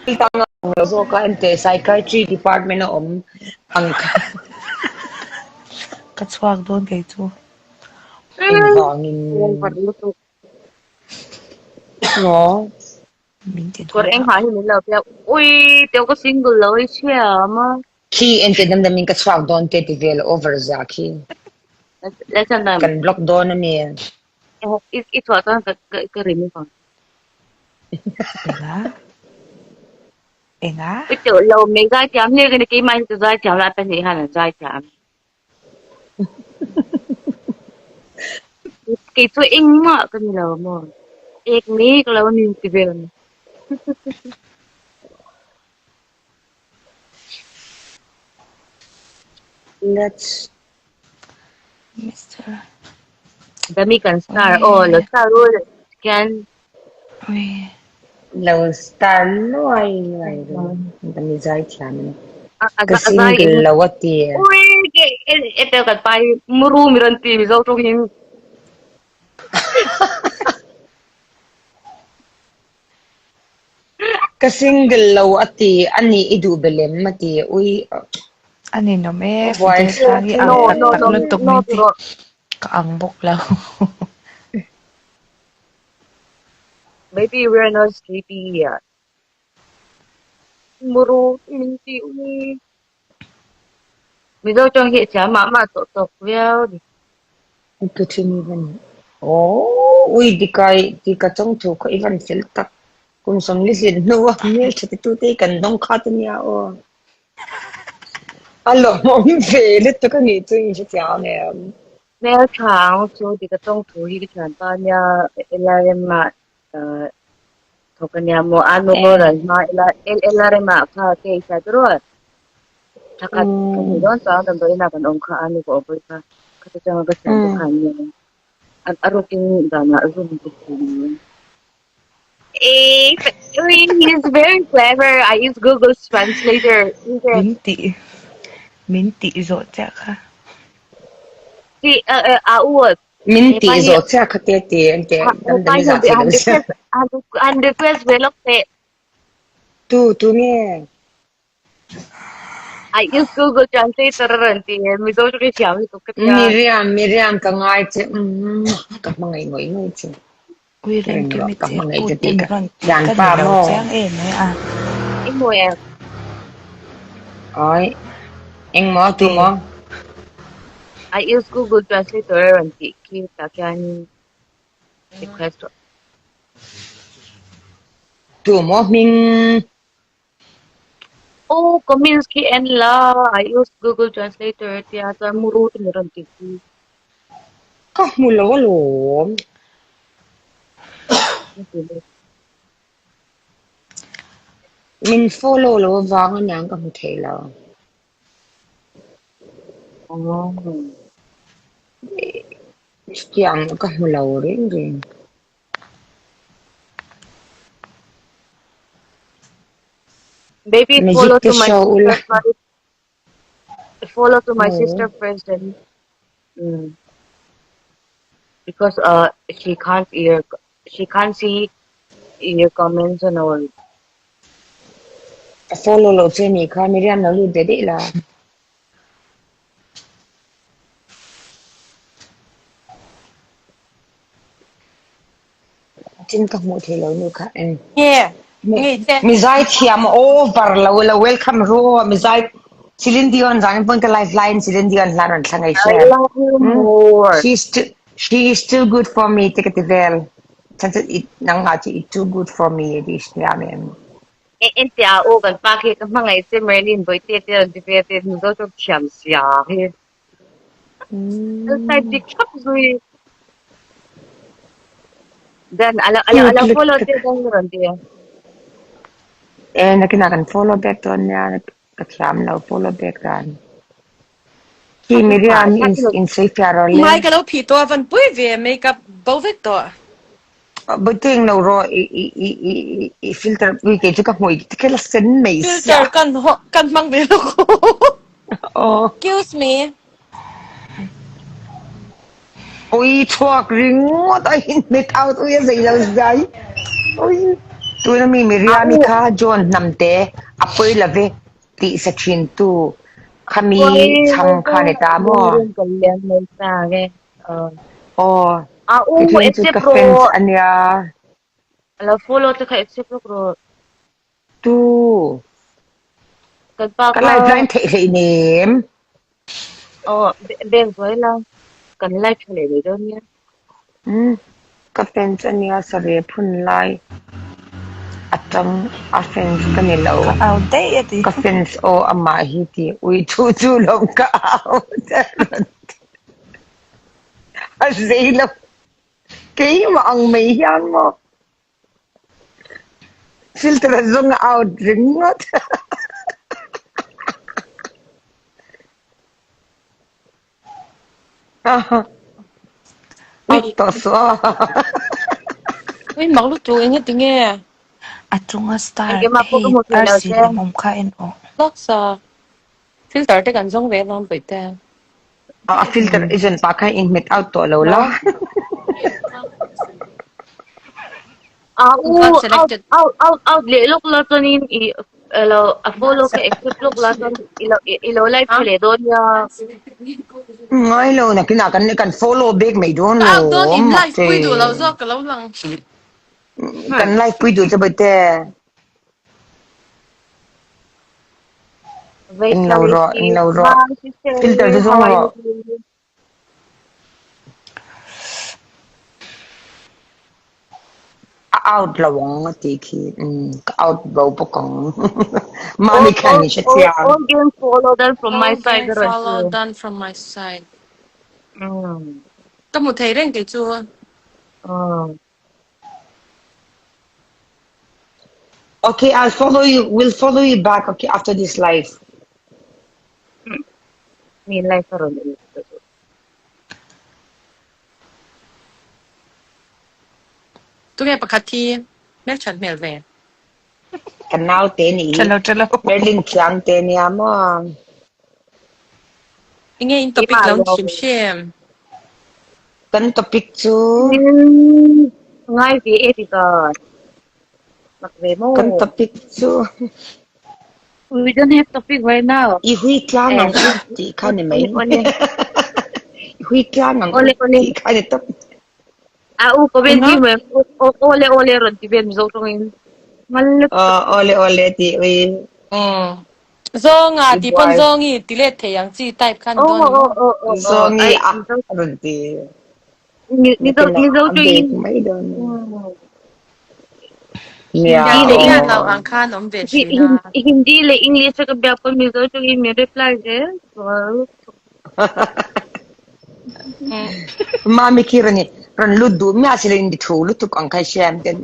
Tang a awm lo zawk a enteh psychiatry department a awm ang kha. Ka chhuak dawn kei chu. Engvangin maw? Min ti Kawr duh eng dah. ha hi min lo pek. Ui, teu ka single lo i chhia ma. Khi enteh damdam in ka chhuak dawn te ti vel over zia khi. Lachhandam. Kan block dawn a mi. I chhuah chuan ka remove ang. Enga? Enga? I teuh lo mai zaithiam hle ka ni keimah hi ka zaithiam lai pahnih hian an zaithiam. Kei chu engmah ka ni lo maw? Ek mai ka lo ni ti vel a ni. Let's Mister. Dami kan star aw lo star u khian. Lo star luai luai ru dami zai thiam in ka single lo a ti. Ui ke e tel kan pai muru mi ran ti mizo tawng in. Ka single lo a ti ani i duh belem a ti ui. A ninawm e, Fidel tan hi ang tak tak lutuk min ti ka ang bawk lo. Maybe we are not sleepy yet. Muru min ti ui. Mizo tawng hi a thiam mah mah tawh tawk viau a ni. Ka thin i van Aww ui dikai dika chawng thu kha i van fel tak. Kum sawmli hlit hnu a hmel tha ti tute hi kan dawng khat a nia aw. A lawmawm ve lutuk a nih chu in hrethiam em. Hmel tha ang chu dika chawng thu hi ka thianpa nia LRM ah thawk a nia maw a nu boral hma ila LRM ah kha case a tiraw thakhat ka hmuh dawn chuan damdawiin ah kan awm kha a nu ka awm pawh kha khati changa ka thiante kha an nia a rukin danah room ka hmu Eh, he's very clever. I use Google Translator. Min tih min tih zawh chiah kha. Si a u Min tih zawh chiah kha te ti an ti an dam i zah thei lo sia. Han request ve lawk teh. Tu tu nge? I use Google Translator a rawn ti e Mizo chu ka thiam lutuk ka tia. Miriam Miriam ka ngai che umm ka hmangaih ngawih ngawih che. Ui rem Reng kim rawh i ka che hmangaih put che te tih mi ka rawn ti thian ka pa ni lo maw? chiang em e a. I hmu em? Oi eng maw tu Te. maw? I use Google Translator a rawn tih khi tah khian request rawh. Tu maw hming? Oh, comments khi en la, I use Google Translator tia chuan muru te mi rawn ti khi. Ka hmu lo alawm. Min follow lo avang aniang ka hmu thei lo. Oh. Chutiang ka hmu lo reng reng. Baby, Magic follow te to my show ula. sister first. Follow to my Oh. sister first then. Mm. Because she can't hear she can't see your comments and all. A follow lo che nih kha Miriam lo lut ve daih la. Tin ka hmuh thei lo nu kha en. Nge nge te. Mi zai thiam over lo lo welcome ru mi zai Celine Dion zan pon ka live line Celine Dion hlan ron thlang ai I share. love you Hmm? more. She's too, she is too good for me te ka ti vel. Chan chu it nang nga chu it too good for me ti hria me. E en te a u kan pa khi ka hmangaih che Merlin Bawihte te rawn ti ve te Mizo chu thiam sia hi. An type dik thlap zui. Then alo alo alo follow te dawn rawn ti. E nakinah kan follow back dawn nia ka thiam lo follow back dan. Khi Miriam in in sawi fiah rawh le. Mai ka lo phih tawh a van pui ve makeup bo vek tawh. Bawihte eng lo rawh i i i i i filter pui kei chu ka hmui te kha la sen mai sia. Filter kan kan hmang ve lo ko. Aw. Excuse me. Ui chhuak ringawt a in mit out ui a zei lo zai. Ui. Tuna mi Miriami kha John hnamte a pawi love tih sa thin tu khami chhang kha ni ta maw? Aw kei chu ka fans ania. Tu ka live line theih hleinem. Umm ka fans ania sarep hun lai atang a fans ka ni lo Ka au daih a ti. Ka fans aw amah hi ti ui chu chu lo ka au a zei lo keimah ang mai hian maw. Filter a zawng a out ringawt. Out tawh suh a. Ui mak lutuk enge tinge? A chunga star hei arsi lem awm kha en awh. Laksa filter te kan zawng ve alawm paih te. A filter i zawn pah khan in hmet out tawh lo la. A u out out out out leh lawk la chuanin i alo a follow kha accept lawk la chuan ilo ilo like tha leh dawn nia. Ngai lo nakinah kan kan follow back mai dawn Ka out dawn lo in mak live pui duh lo che. zawk ka lo lang. Kan live pui duh che bawihte. En lo rawh en lo rawh filter chu zawng rawh. A out lo ang a tih khi umm ka out bo bawk ang mahni khan i hre chiang. All game follow done from my All side game a rawn follow ti. done from my side. Ka hmu thei reng kei chu. Okay, I'll follow you. We'll follow you back okay after this live. Mi live a rawn en ka duh. Tunge pakhat hi hmelthat hmel ve. Ka nau te nih hi. Chalo chalo. Merlin thiang te nia maw. Enge in topic lo ni hrim hrim. Kan topic chu. Ngai ve e ti ta. Mak ve maw. Kan topic chu. We don't have topic right now. I hui tlang ang u tih kha ni mai. I hui tlang ang u tih kha ni tawp. A u comment hi mai ole ole rawn ti vel Mizo tawngin. Mal Ole ole ti ui. Zawnga tih pawn zawngi ti let thei ang chi type khan dawn ni maw? Zawngi a rawn ti. Mizo Mizo tawngin. Mai dawn. Hindi leh hian lo ang khan awm ve thin a. Hindi leh English a ka biak pawn Mizo tawngin min reply zel. Mami khi rawn i rawn lut duh miah si lo in thu lutuk ang kha i hria em ten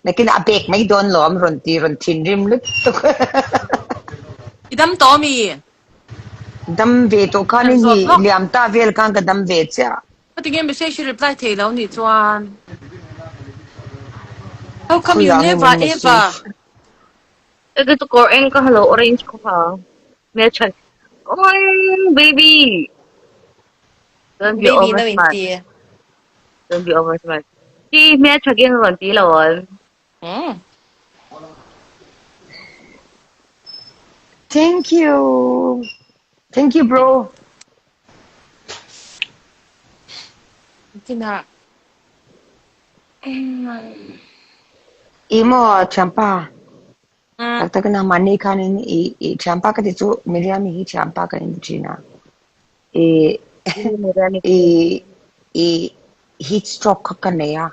nakin a bek mai dawn lo am rawn ti rawn thinrim lutuk. I dam tawh ami? Dam ve tawh khan in hi liam ta vel khan ka dam ve chiah. Ka tinge message hi reply thei lo nih chuan How come you never ever Ege chu kawr eng ka ha lo orange khaw ha hmeltha Oi baby Don't be Baby over no in smart ti. Don't be over smart Ti hmeltha gen rawn ti lo awn. Mm. Thank you. Thank you bro. Tina. I maw thianpa tak tak in mahni khanin i i thianpa ka ti chu Miriami hi thianpa kan inti thin a i i i heat stroke kha ka nei a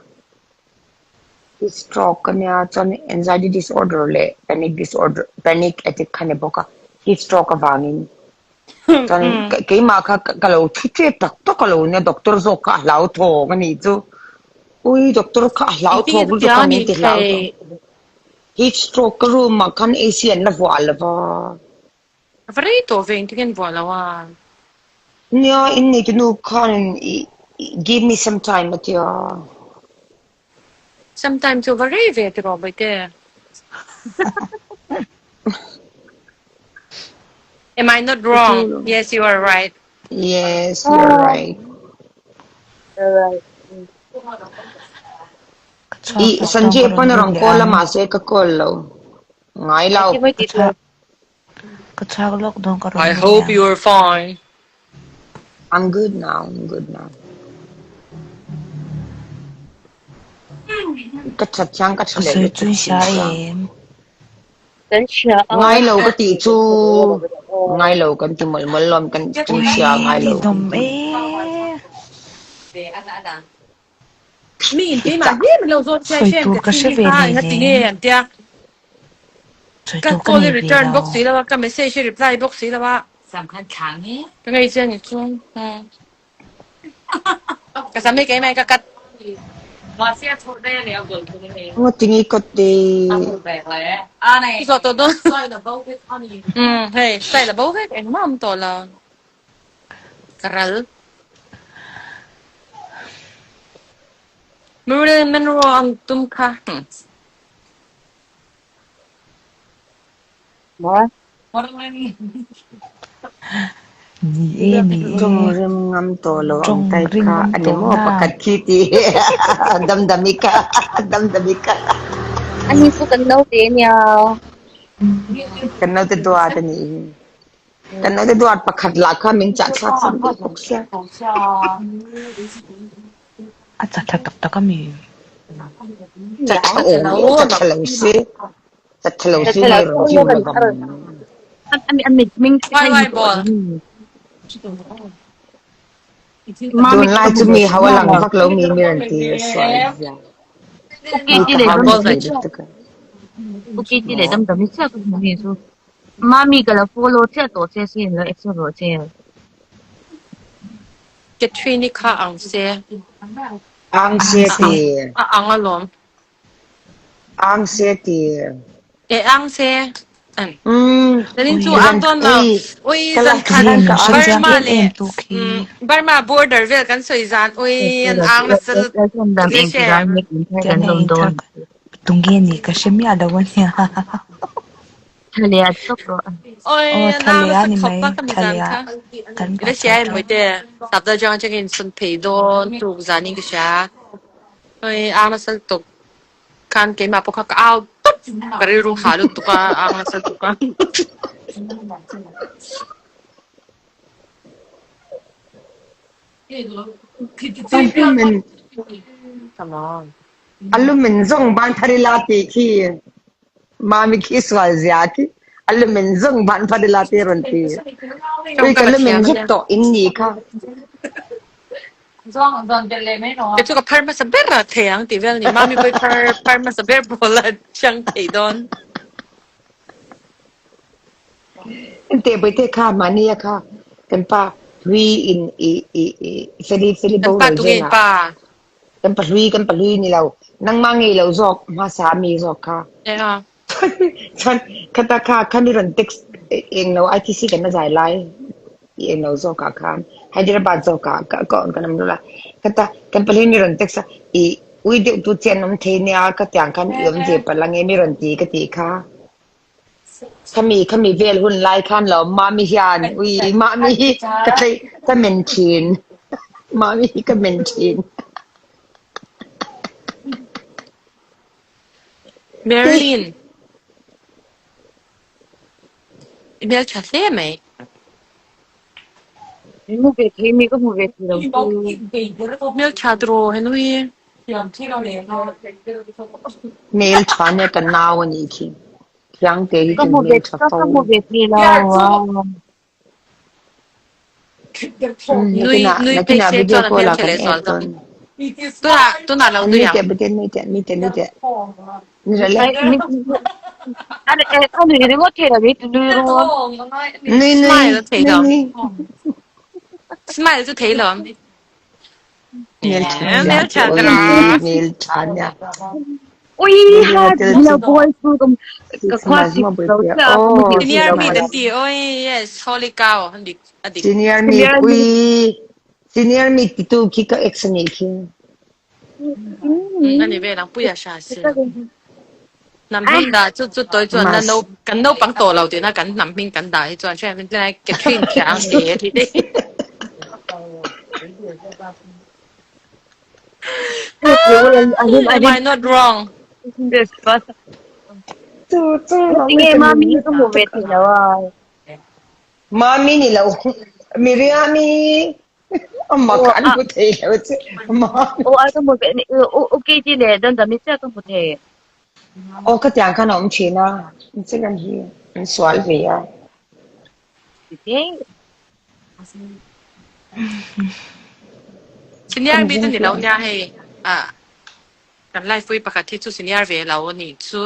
heat stroke ka nia chuan anxiety disorder leh panic disorder panic attack kha ni bawk a heat stroke avangin Chuan keimah kha ka lo thi ṭep tak tak a lo nia doctor zawk kha a hlauthawng a nih chu. Ui doctor kha a hlauthawng lutuk kha min ti hlauthawng. Heat stroke ka room ah khan AC an la vuah lo va. A va rei tawh ve engtin nge an vuah lo a? Nia innei tunu khan give me some time a ti a. Some time chu va rei ve tiraw Bawihte. Am I not wrong? Yes, you are right. Yes, you are right. You're right. Chhuak I lawk dawn Sanjay ka rawn pawn a lut rawn leh call a ang. mahse ka call lo. Ngai lo. Ka chhuak ka chhuak lawk dawn ka rawn I lut leh hope ang. you are fine. I'm good now, I'm good now. Ka that chiang ka tha Ka leh sawi lutuk chu i thin hria chiang. em? Kan hria a. Ngai lo ka tih chu ngai lo kan ti mawlh mawlh lawm kan kan Ui hria ngai lo kan ninawm ti. e. Mi in keimah hle min lo zawt chiai Sawi hrem tur ka ka thin hre hi ve kha hlei enga ti nge nem. an tia. Sawi Ka tur ka call i nei ve return lo. bawk si lo a, ka message i reply bawk si lo a. Ka ngei chiang ni chu. Ka sam hi keimah hi ka cut. Ngaw tingi ka ti. Zawh tawh dawn. Hei style a bo vek engmah a awm tawh lo. Ka ral. Marilyn Monroe ang tum kha. Maw? Ni e, ni e. Tawng rim ngam tawh lo ang Tawng type ring kha ngam a ni tawh maw na. pakhat khi ti damdami kha damdami kha. Ani chu kan naute ania. Kan naute duat a nih hi. Kan naute duat pakhat lah kha min chah thlak sak duh bawk sia. A chah thla tak tak a mi? Chah thla awm chah thla lo se. Chah thla lo se mai rawn view lovang. Tunlai chu mi ho a lang vak lo mi mi rawn ti sual zia. Mi ka hau nasa thei lutuk a. Mami ka la follow chiah tawh che sin lo accept rawh che. Catherine-i kha ang se. Ang se ti. A ang alawm. Ang se ti. E ang se. Zanin chu ang dawn lo. Ui zan khat Burma leh Burma border vel kan sawi zan ui an ang nasa Tunge ni ka hre miah lo ania. Thalea chawp rawh. Oi Aw an ang thalea nasa ni khawp mai a ka mi zan thalea kha. kan Ila pa hria tha em Mawite Sapdal atang atangin sawn phei dawn tuk zanin ka hria. Oi ang nasa lutuk khan keimah pawh kha ka au tawp ka rilru ha lutuk a ang nasa lutuk a. Come on. A lu min zung ban thar ila tih khi Mami khi sual zia khi a lu min zung ban thar ila tih a rawn ti. Ui ka lu min zuk tawh in ni kha. Kei chu ka phar hmasa ber a thei ang tih vel a ni. Mami pawh i phar phar hmasa ber pawl a chiang thei dawn. Enteh Bawihte kha mahni a kha kan pa hlui in i i i feli feli Kan pa boral tunge in zengah pa? Kan pahlui kan pahlui ni lo. Nangmah ngei lo zawk hmasa mi zawk kha. Ea. Chuan khata kha kha mi rawn text eng lo ITC kan la zai lai i eng lo zawk ah khan Hyderabad zawk ah ka ka kan awm deuh la. Khata kan pahlui mi rawn text a i ui deuh tu che an awm thei nia ka tiang khan i awm ve palh ange mi rawn ti ka tih kha. Khami khami vel hun lai khan lo mami hian ui mami hi ka tlei ka men thin mami hi ka men thin. Marilyn i hmeltha hle mai. Min hmu ve thei mi ka hmu ve thei lo chu. Hmeltha tiraw henui. Hmel tha nia ka nau a nih khi. Thiangte hi Ka chu hmu ve hmel tha ka fo. hmu ve thei lo a. Nui Nakinah nui phei nakinah se video chuan a call ah hmeltha kan leh add zual dawn. dawn. Tunah tunah lo nui Nui ang. teh bute nui teh nui teh nui teh. Ni rawh le. Ai mi a a nui ringawt thei lo mi nui ringawt. Nui nui Smile a thei nui lo. nui. Smile chu thei lo. Hmeltha Eh, zia hmeltha chu oi tiraw. hmeltha nia. Ui Media ha tel la chu boy chu ka ka six khua months sik maw lo buaipui a. chiah a ka mu Oh thei Senior lo. meet an ti oi yes holy cow a dik a dik. Senior meet Senior ui meet. senior meet titu khi ka ex a nih khi. A ni vel ang puia hra si. Hnam hming dah chu chu tawi chuan na Mas no kan naupang tawh lo tihna kan hnam hming kan dah hi chuan hriat lai Catherine thiang te a ti daih. Am I not wrong? Chu chu Tinge mami hi ka hmuh ve thei lo a. Mami ni lo. Miriami amma Aw ka an a hmu thei lo che. Mami. aw a ka hmu ve u u Katie leh Dandami chiah ka hmu thei. Aw ka tiang khan a awm thin a. Instagram hi an sual ve a. Senior mi chu ni lo nia hei. Ah kan life pui pakhat hi chu senior ve lo a nih chu.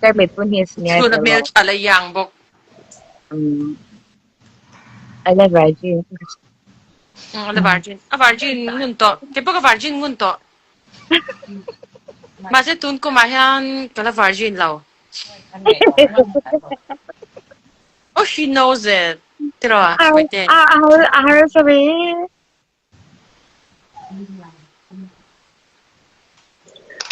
Ka mit pun hi senior Chhun a ve lo. hmel tha la yang bawk. I love virgin. A la virgin. A virgin ngun tawh. Keipawh ka virgin ngun tawh. Mahse tun kumah hian ka la virgin lo. Oh she knows it. Tiraw Bawihtei. A har a harsa ve.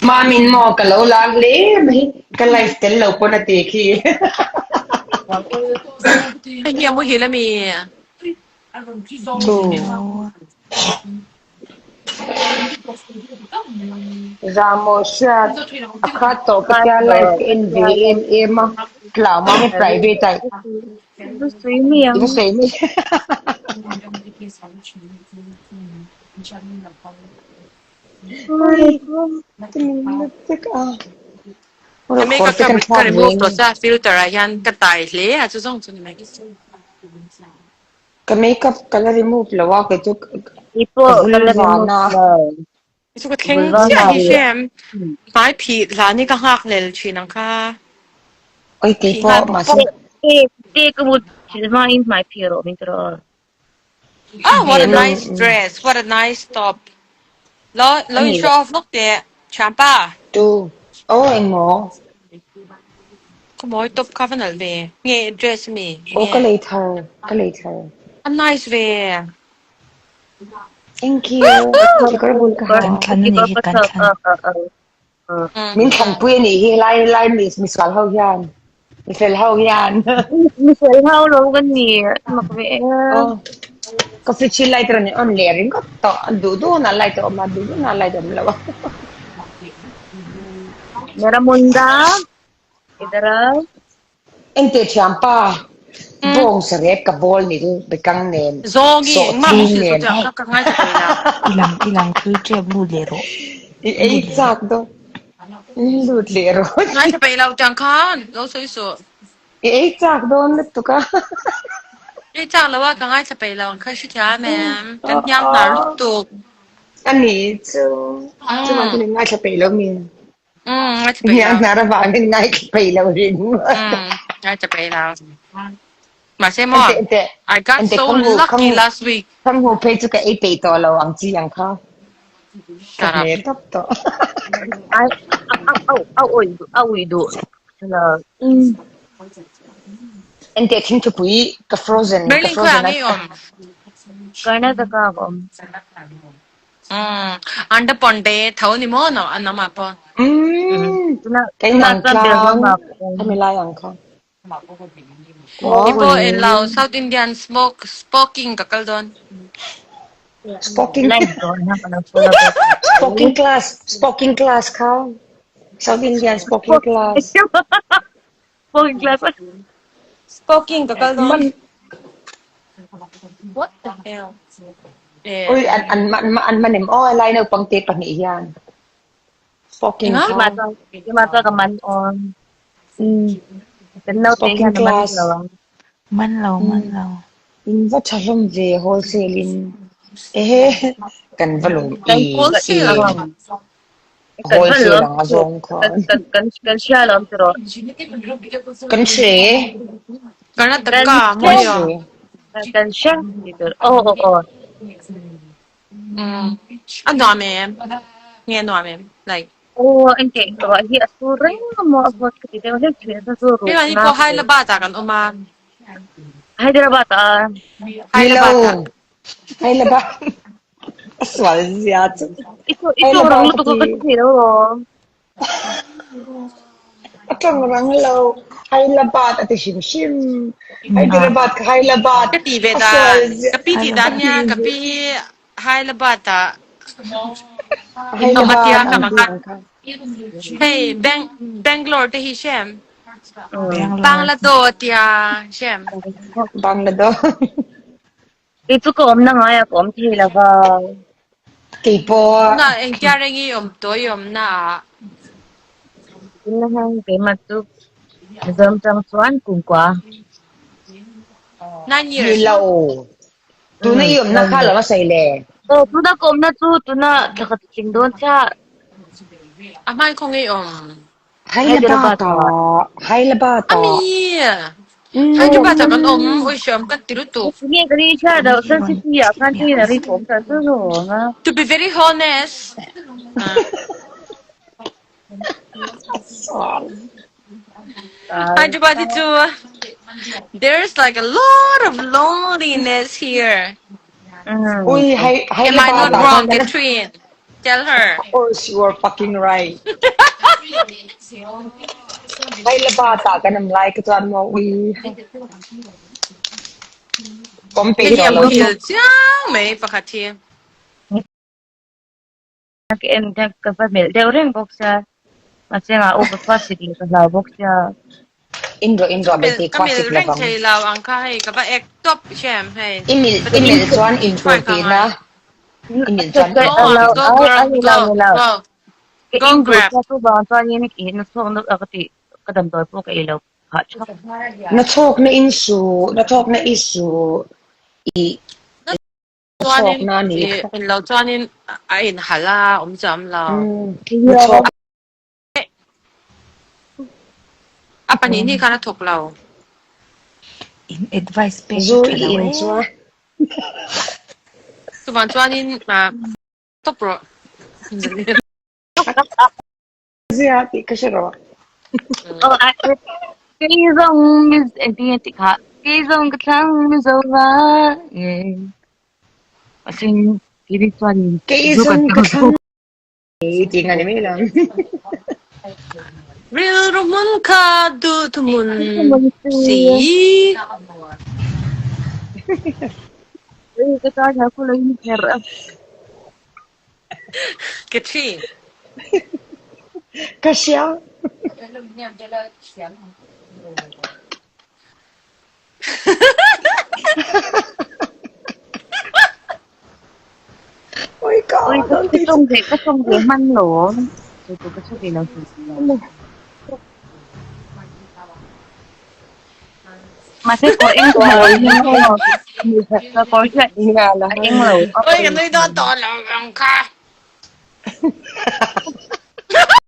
Mamin maw ka lo lar hle mai ka life tel lo pawn a ti khi. Hei hi a muhil ami? Chu. Zahmawh hriat a khat tawh ka tia live ka en ve em em a, tlauh hi private ah i va sawi mai. Ka makeup ka ka remove tawh sa filter ah hian ka tai hle a chu zawng chu ni mai. Ka makeup ka la remove lo a kei chu ka Keipawh ka vul la van remove a. lo. Chu ka thleng Vul van chiah a hi hrem. Hmai phih hlan hi ka nghak hlel thin ang kha. Oi Phih nghal keipawh pawp mahse pawp. Te te ka mut thil hma in hmai phih rawh min ti rawh. Oh what a Hello. nice dress, what a nice top. Lo lo in Ani show off lawk teh thianpa. Tu. Oh engmaw? Ka mawi top kha va nalh ve. Nge dress ami? Oh Nge? ka lei thar, ka lei thar. A nice ve. Thank you. Kekawr bul ka ha. Kan thlan anih hi kan thlan. Min thlanpui anih hi lai lai mi misual ho hian. Mifel ho hian. Mifel ho lo kan ni mak ve e. Oh. Ka fridge hi light rawn in on leh ringawt tawh. Duh duh hunah light a awm a, duh duh hunah light a awm lo a. Mera munda idhar aa. Engteh thiampa bawng sarep ka bawl ni chu bekang nen Zawngi sawh engmah thing ka hrilh nen. chu tiang kha ka ngaithla thei lo. I lang i lang thui tep lut leh rawh. I ei Lut leh chak rawh. dawn. Lut leh rawh. Ngaithla peih lo tiang khan lo sawi suh. I ei chak dawn lutuk a. Ei chak lo a ka ngaithla peih lo ang kha hrethiam em. Kan hniang hnar lutuk. A ni chu. Chuvang chuan in ngaithla peih lo mi. Umm ngaithla peih lo. Hniang hnar avangin ngaithla peih lo ring. Umm ngaithla peih lo. Mahse maw I got so lucky last week. Khanghu phei chu ka ei peih tawh lo ang chi ang kha. Ka hne tawp tawh. Ai a a a ui duh lo. Enteh thingthupui ka frozen ka Merlin frozen khawiah a. nge i awm? Karnataka a awm. Umm anda ponte tho ni maw no an awm ah pawh. Umm kei Tunah nang chuan tlang Belgaum ah ka awm. khami lai ang kha. Kei pawh en lo South Indian smoke spoking ka kal dawn. Spoking Live dawn na ka lo follow back. Spoking class spoking class kha South Indian spoking class. Spoking class. Spoking ka kal dawn. Man What the hell? Eh. Ui an an man an man em aw lai naupang te pahnih hian. Spoking Enga? kha. Keimah chuan keimah chuan ka man awn. Umm. Kan naute Spoking hian a man class. lo ang. Man lo man lo. In va tha hlawm ve wholesale in. Ehe kan va lawm Kan em Wholesale. em. Wholesale ang a zawng khan. Kan kan kan hria lo ti rawh. Kan hre. Karnataka Kan mawi aw. hre. Kan hria ti tur. Aw aw aw. Umm a nuam em? Nge a nuam em? Like. Aw engteh ruah hi a sur reng a maw a vawt ka ti deuh hlek thin a chu ruh Keimahni na pawh Hyderabad ah kan awm a. Hyderabad ah. Hyderabad ah. Hyderabad. A sual zia chu. I chu i chu rang lutuk a ka ti thei lo aw. A tawng rang lo. Hyderabad a ti hrim hrim. Hyderabad ka Hyderabad. Ka ti ve A dan. sual zia. Ka pi ti dan nia ka pi hi Hyderabad ah. In awm a tia Hyderabad kha an ma tih kha. ang kha. Hei Bang Bangalore te hi hre em? Bangalore. Banglado a tia hre em? Banglado. Kei chu ka awmna ngaiah ka awm thei lo va. Kei pawh. Tunah engtia reng i awm tawh i awmna ah? Tunah hian keimah chu Mizoram tang chuan kumkua. 9 years Ni lo. Tuna i awmna kha lo a sawi le. Aw tuna ka awmna chu tuna thla khat tling dawn chiah. A hmai khaw ngei awm. Hyderabad ah Hyderabad ah. Ami Hyderabad ah kan awm oi hriam kan ti lutuk. Nge ka ri hria deuh Sun City ah khan train a ri awm ta chu chu awm a. To be very honest. Hyderabad hi chu there's like a lot of loneliness here. Ui Am I Hyderabad not ah wrong, khan kan Catherine? Tell her. Of course you are fucking right. Hyderabad ah kan awm lai ka chuan maw ui. Awm peih Hei hi tawh a lo. muhil chiang mai pakhat hi. Ka en hian ka va melh deuh reng bawk sia mahse engah upa khua sik leh ka hlau bawk sia. In rawh in Ka rawh melh beti ka khua melh sik reng lovang. thei lo ang kha hei ka va ek tawp hriam hei. I milh Pathian i milh chuan in in tur hruai ka tihna ngai. i milh chuan Ka Go lo ah go ai girl a ni lo go ni lo. go Ka go in duh grab. sia chuvang chuanin i na chhuak na ka tih ka damdawi pawh ka ei lo phah thap. Na chhawk na in suh na chhawk na i suh i Na chuanin chhawk na ni i in lo chuanin a in hal a awm cham lo. Na chhawk A pahnih ni khan a thawk lo. In advice pek zu hi tha i lo in e. chuan. Chuvang chuanin stop rawh. Zia tih ka hre rawh. Aw a kei zawng mi engtin nge tih kha kei zawng ka thlang mizo va nge mahse keini chuanin Kei zu kan zawng ka ti thlang tih nga ni mai lo. Rilru hmun kha duh thuhmun si. Ka tan hian khawlai in kher a. Catherine. Ka hria. Oi ka Oi ka tawng ve ka tawng ve hman lo chu chu ka hre ve lo chu. Mahse kawr eng ha lo hian maw ka kawr hian a eng lo. Oi ka nui dawn tawh lo ang kha.